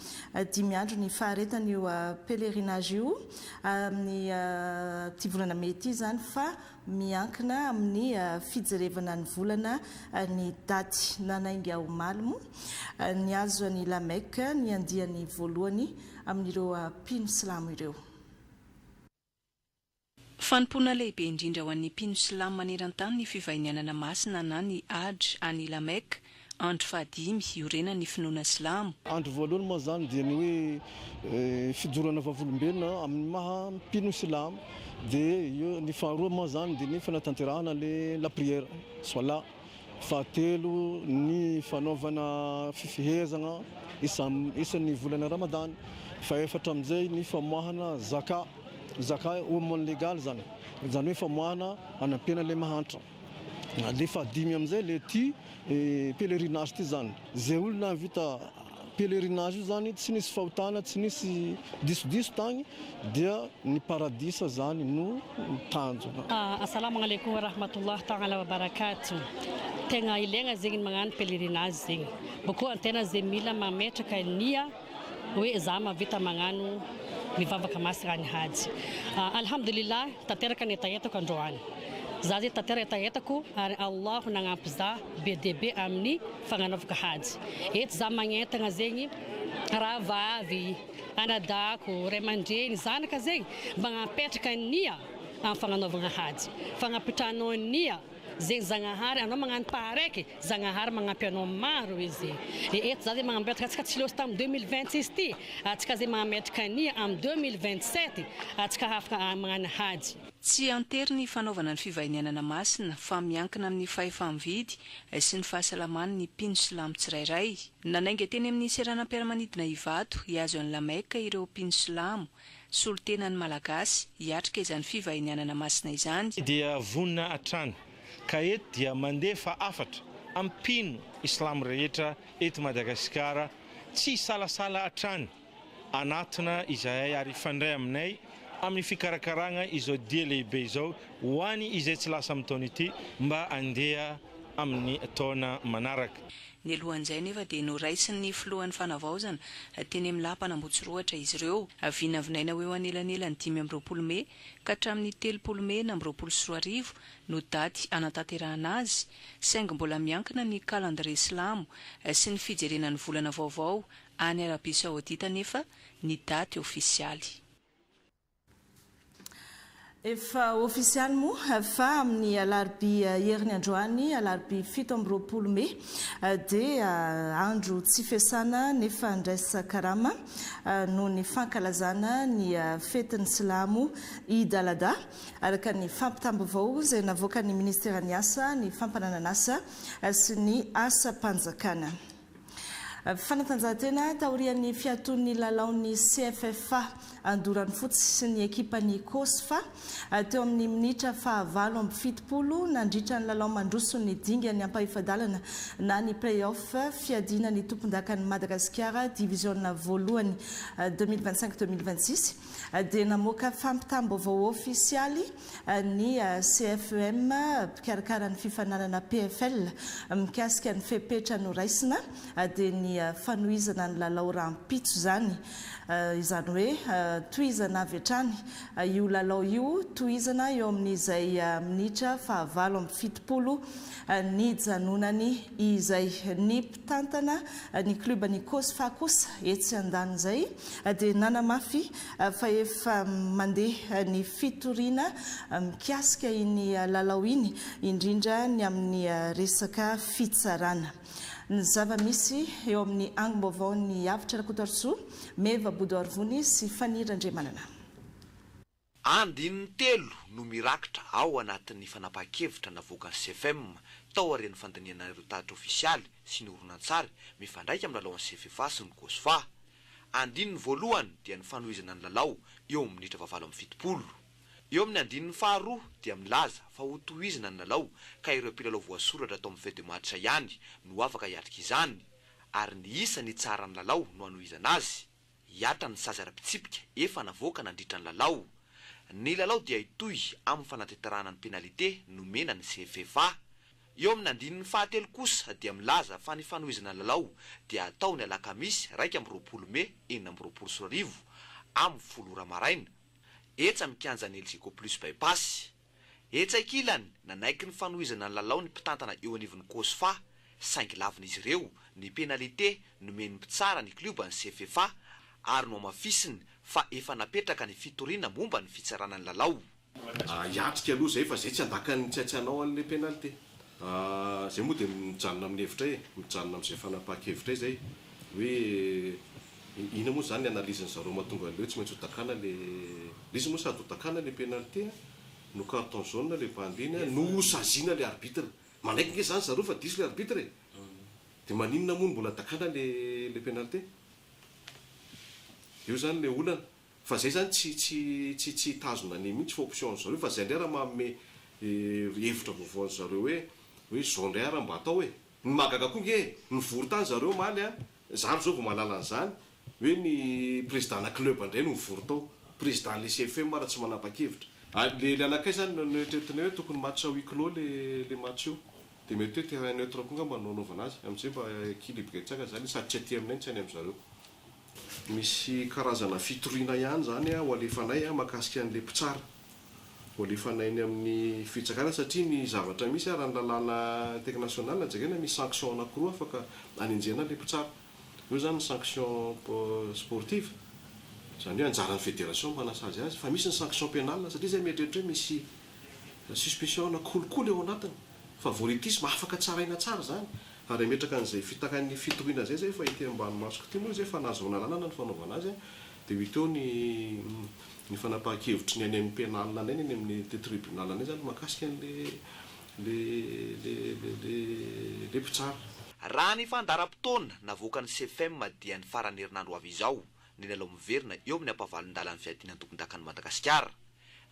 Dimy andro ny faharetan'io pèlerinage io amin'ity volana mey ity izany fa Miankina amin'ny fijerevana ny volana ny daty nanainga omaly moa nihazo an'i La Mecque ny andiany voalohany amin'ireo mpino silamo ireo. Fanompoana lehibe indrindra ho an'ny mpino silamo maneran-tany ny fivahinianana masina na ny Hajj any La Mecque Andro fahadimy iorenan'ny finoana silamo. Andro voalohany moa izany dia ny hoe fijoroana vavolombelona amin'ny maha mpino silamo, dia eo ny faharoa moa izany dia ny fanatanterahana le la prière, solat, fahatelo ny fanaovana fifehezana isan'ny volana ramadany, fahefatra amin'izay ny famoahana zaka, zaka aumône légale izany, izany hoe famoahana hanampiana ilay mahantra. Le fahadimy amizay le ty pelerinage ty zany, ze olona nahavita pelerinage io zany tsy nisy fahotana tsy nisy disodiso tagny dia ny paradisa zany no tanjona. Assalamo alaikum warahmatullah ta'ala wabarakatuh Tegna ilaigna zegny ny magnano pelerinage zegny bôkô antegna ze mila mametraka nia hoe za mahavita magnano mivavaka masina any hajy. Alhamdulillah tanteraka ny hetahetako androany. Za zay tanteraka hetahetako ary Allah nagnampy za be dia be amin'ny fagnanaovako hajy. Eto za magnentagna zegny rahavavy, anadahako, ray aman-dreny, zanaka zegny mba hagnapetraka nia amin'ny fagnanaovagna hajy. Fagnapitranao nia. Zegny Zagnahary anao magnano pas araiky Zagnahary magnampy anao maro izy e eto za zegny magnametraka antsika tsy lôsa tam 2026 ty atsika zegny magnametraka ania am 2027 atsika hafaka magnano hajy. Tsy an-tery ny fanaovana ny fivahinianana masina fa miankina amin'ny fahefa-mividy sy ny fahasalaman'ny mpino silamo tsirairay. Nanainga teny amin'ny seranam-piaramanidina Ivato hihazo an'i La Mecque ireo mpino silamo Solontenan'ny Malagasy hiatrika izany fivahinianana masina izany. Dia vonona hatrany ka eto dia mandefa hafatra amin'ny mpino islamo rehetra eto Madagasikara tsy hisalasala hatrany hanatona izahay ary hifandray aminay amin'ny fikarakaragna izao dia lehibe izao ho any izay tsy lasa amin'ny taona ity mba handeha amin'ny taona manaraka. Nialohan'izay anefa dia noraisin'ny filohan'ny fanavaozana teny amin'ny lapan'Ambohitsorohitra izy ireo. Vinavinaina ho eo anelanelan'ny 25 mey ka hatramin'ny 30 mey 2026 no daty hanatanterahana azy, saingy mbola miankina ny kalandrie silamo sy ny fijerena ny volana vaovao any Arabia Saodita anefa ny daty ofisialy. Efa ofisialy moa fa amin'ny alarobia heriny androany, alarobia 27 mey, dia andro tsy fiasana nefa andraisan-karama noho ny fankalazana ny fetin'ny silamo Eid al-Adha, araka ny fampitam-baovao izay navoakan'ny minisiteran'ny Asa, ny fampananan'asa sy ny asam-panjakana. Fanatanjahantena, Taorian'ny fiatoan'ny lalaon'ny CFFA Andoranofotsy sy ny ekipan'ny Cosfa teo amin'ny minitra faha-78 nandritra ny lalao mandroson'ny dingan'ny ampahefa-dalana na ny play-off fiadiana ny tompondakan'i Madagasikara diviziona voalohany 2025 2026 dia namoaka fampitam-baovao ofisialy ny CFEM mpikarakara ny fifaninanana PFL mikasika ny fepetra noraisina dia ny fanohizana ny lalao rahampitso izany. Izany hoe tohizana avy hatrany io lalao io, tohizana eo amin'izay minitra faha-78 nijanonany izay. Ny mpitantana ny klioban'ny Cosfa kosa etsy andanin'izay dia nanamafy fa efa mandeha ny fitoriana mikasika iny lalao iny, indrindra ny amin'ny resaka fitsarana. Ny zava-misy eo amin'ny angom-baovaon'ny Avotra Rakotoarisoa, Meva Bodoarivony sy Faniry Randriamanana. Andininy telo no mirakitra ao anatin'ny fanapahan-kevitra navoakan'ny CFM tao aorian'ny fandinihana ireo tatitra ofisialy sy ny horonantsary mifandraika amin'ny lalaon'ny CFFA sy ny Cosfa. Andininy voalohany dia ny fanohizana ny lalao eo amin'ny minitra fahavalo amby fitopolo. Eo amin'ny andininy faharoa dia milaza fa hotohizina ny lalao ka ireo mpilalao voasoratra tao amin'ny feuille de match ihany no afaka hiatrika izany ary ny isa nitsaharan'ny lalao no hanohizana azy. Hihatra ny sazy ara-pitsipika efa navoaka nandritra ny lalao. Ny lalao dia hitohy amin'ny fanatanterahana ny pénalité nomena ny CFFA. Eo amin'ny andininy fahatelo kosa dia milaza fa ny fanohizana ny lalao dia hatao ny alakamisy 21 mey 2026 amin'ny 10 ora maraina etsy amin'ny kianjan'ny Elgeco Plus By-Pass. Etsy ankilany, nanaiky ny fanohizana ny lalao ny mpitantana eo anivon'ny Cosfa, saingy lavin'izy ireo ny pénalité nomen'ny mpitsara ny klioban'ny CFFA ary nohamafisiny fa efa napetraka ny fitoriana momba ny fitsarana ny lalao. Hiatrika aloha zay fa zay tsy handaka ny tsy hanao an'le pénalité. Zay moa dia mijanona amin'ny hevitray e, mijanona amin'izay fanapahan-kevitray zay hoe inona moa zany ny analyse-ny zareo mahatonga an'le hoe tsy maintsy ho dakana le le izy moa sady ho dakana le pénalité a, no carton jaune le bandy iny a, no ho saziana le arbitre. Manaiky nge zany zareo fa diso le arbitre e! De maninona moa no mbola dakana le le pénalité? Eo zany le olana. Fa zay zany tsy tsy tsy tsy hitazona an'iny mihitsy fa option an'zareo fa zay ndray raha manome hevitra vaovao an'zareo hoe hoe zao ndray ara mba atao e! Ny mahagaga koa nge e! Nivory tany zareo omaly a! Za alo zao vao mahalala an'izany hoe ny président na club ndray no nivory tao. Président le CFM ara tsy manapa-kevitra. Ary le le anakay zany no noeritreretinay hoe tokony match à huis clos le le match io. De mety hoe terrain neutre koa ngamba no anaovana azy. Amin'izay mba équilibré tsara zany sady tsy aty aminay no tsy any amin'zareo. Misy karazana fitoriana ihany izany ho alefanay mahakasika an'ilay mpitsara. Ho alefanay any amin'ny fitsarana satria ny zavatra misy raha ny lalàna international jerena misy sanction anankiroa afaka anenjehana ilay mpitsara. Eo izany ny sanction sportive, izany hoe anjaran'ny fédération manasazy azy, fa misy ny sanction pénale satria izay mieritreritra hoe misy suspicion ana kolikoly ao anatiny. Favoritisme, afaka tsaraina tsara izany. Ary hametraka an'izay fitakan'ny fitoriana izay izay efa ety ambany masoko ity moa izay efa nahazoana alalana ny fanaovana azy dia ho hita eo ny ny fanapahan-kevitry ny any amin'ny pénal any any amin'ny tribunal any izany mahakasika an'le le le le le le mpitsara. Raha ny fandaharam-potoana navoakan'ny CFM dia ny faran'ny herinandro ho avy izao ny lalao miverina eo amin'ny ampahavalon-dalan'ny fiadiana ny tompondakan'i Madagasikara.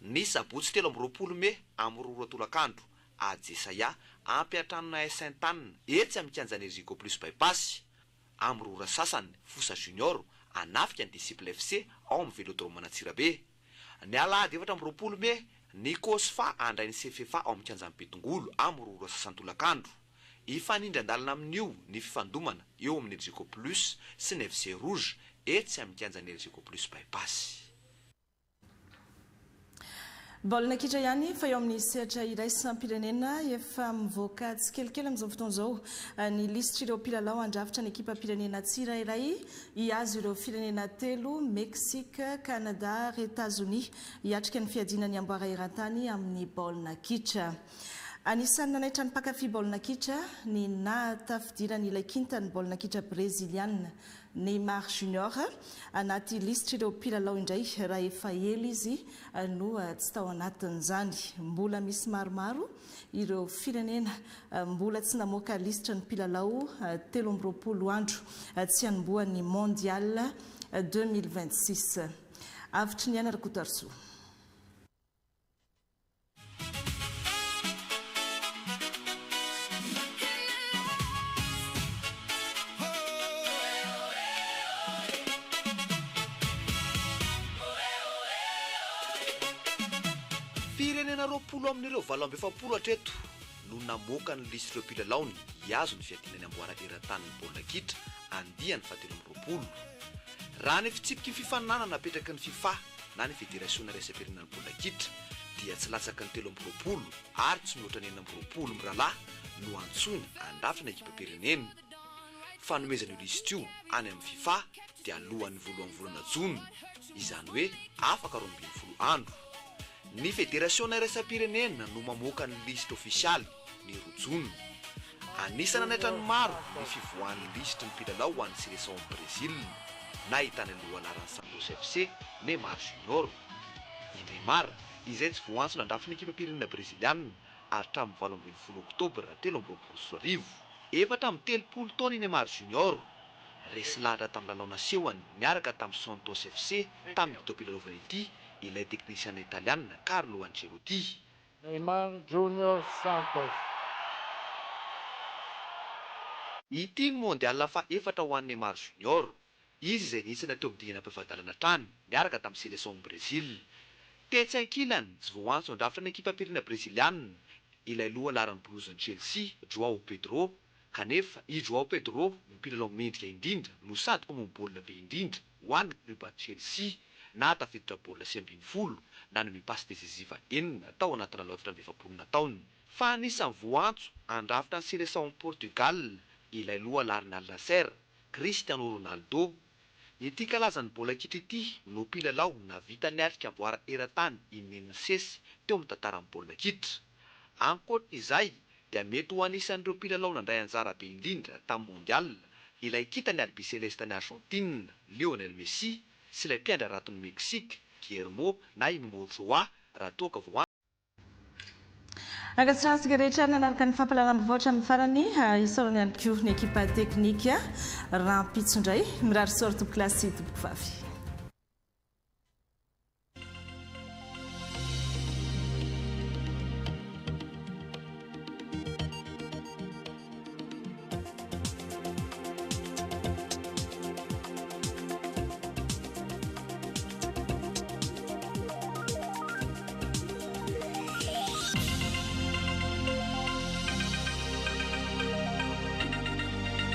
Ny sabotsy 23 mey amin'ny 2 ora tolakandro Ajesaia, ampiantranona Sainte Anne, etsy amin'ny kianjan'i Rico Plus By-Pass. Amin'ny 2 ora sasany, Fosa Junior hanafika ny Disciple FC ao amin'ny Velodrome an'Antsirabe. Ny alahady 24 mey, ny Cosfa handray ny Cffa ao amin'ny kianjan'i Betongolo amin'ny 2 ora sasany tolakandro. Hifanindran-dalana amin'io ny fifandomana eo amin'ny Elgeco Plus sy ny FC Rouge etsy amin'ny kianjan'ny Elgeco Plus Bypass. Baolina kitra ihany fa eo amin'ny sehatra iraisam-pirenena, efa mivoaka tsikelikely amin'izao fotoana izao ny lisitr'ireo mpilalao handrafitra ny ekipam-pirenena tsirairay hihazo ireo firenena telo, Mexique, Canada ary Etazonia, hiatrika ny fiadiana ny amboara eran-tany amin'ny baolina kitra. Anisan'ny nanaitra ny mpankafy baolina kitra ny nahatafidiran'ilay kintan'ny baolina kitra breziliana, Neymar Junior, anaty lisitr'ireo mpilalao indray raha efa ela izy no tsy tao anatin'izany. Mbola misy maromaro ireo firenena mbola tsy namoaka lisitra ny mpilalao 23 andro tsy hanombohan'ny Mondial 2026. Avotry ny aina Rakotoarisoa. Firenena 20 amin'ireo 48 hatreto no namoaka ny lisitr'ireo mpilalaony hihazo ny fiadiana ny amboara eran-tanin'ny baolina kitra andiany fahatelo amby roapolo. Raha ny fitsipiky ny fifaninanana napetraky ny Fifa na ny Federasiona iraisam-pirenena ny baolina kitra dia tsy latsaky ny 23 ary tsy mihoatra ny 26 mirahalahy no antsoina handrafitra ny ekipam-pirenena. Fanomezana io lisitra io any amin'ny Fifa dia alohan'ny voalohan'ny volana jona, izany hoe afaka 12 andro. Ny Federasiona iraisam-pirenena no mamoaka ny lisitra ofisialy ny 2 jona. Anisan'ny nanaitra ny maro ny fivoahan'ny lisitry ny mpilalao ho an'ny Seleção Brésil, nahitana ny lohalaharan'ny Santos FC, Neymar Junior. I Neymar, izay tsy voaantso nandrafitra ny ekipam-pirenena brezilianina hatramin'ny 18 oktobra 2023. 34 taona i Neymar Junior, resy lahatra tamin'ny lalao nasehony niaraka tamin'ny Santos FC tamin'ity taom-pilalaovana ity ilay teknisiana italianina Carlo Ancelotti. Neymar Junior Santos. Ity ny Mondial faha-efatra ho an'i Neymar Junior. Izy izay nihintsana teo amin'ny dingana mpiava-dalana hatrany, niaraka tamin'ny Seleção Brésil. Tetsy ankilany, tsy voaantso handrafitra ny ekipam-pirenena brezilianina, ilay loha laharan'ny bolozin'i Chelsea, João Pedro. Kanefa, i João Pedro no mpilalao mendrika indrindra no sady mpamono baolina be indrindra ho an'ny klioban'i Chelsea, nahatafiditra baolina 19, nanome pasy decisiva enina tao anaty lalao 44 nataony. Fa anisan'ny voaantso handrafitra ny Seleção Portugal ilay loha laharan'ny Al Nassr, Cristiano Ronaldo. Ity kalazan'ny baolina kitra ity no mpilalao nahavita niatrika amboara eran-tany inenina nisesy teo amin'ny tantaran'ny baolina kitra. Ankoatra izay dia mety ho anisan'ireo mpilalao nandray anjara be indrindra tamin'ny Mondial ilay kintan'ny Albiceleste an'i Argentine, Lionel Messi, sy ilay mpiandry haraton'i Mexique, Guillermo na i Memo Ochoa raha toa ka voaantso. Ankasitrahantsika rehetra nanaraka ny fampahalalam-baovao hatramin'ny farany. Isaorana ihany koa ny ekipa teknika. Rahampitso indray. Mirary soa ry tompokolahy sy tompokovavy.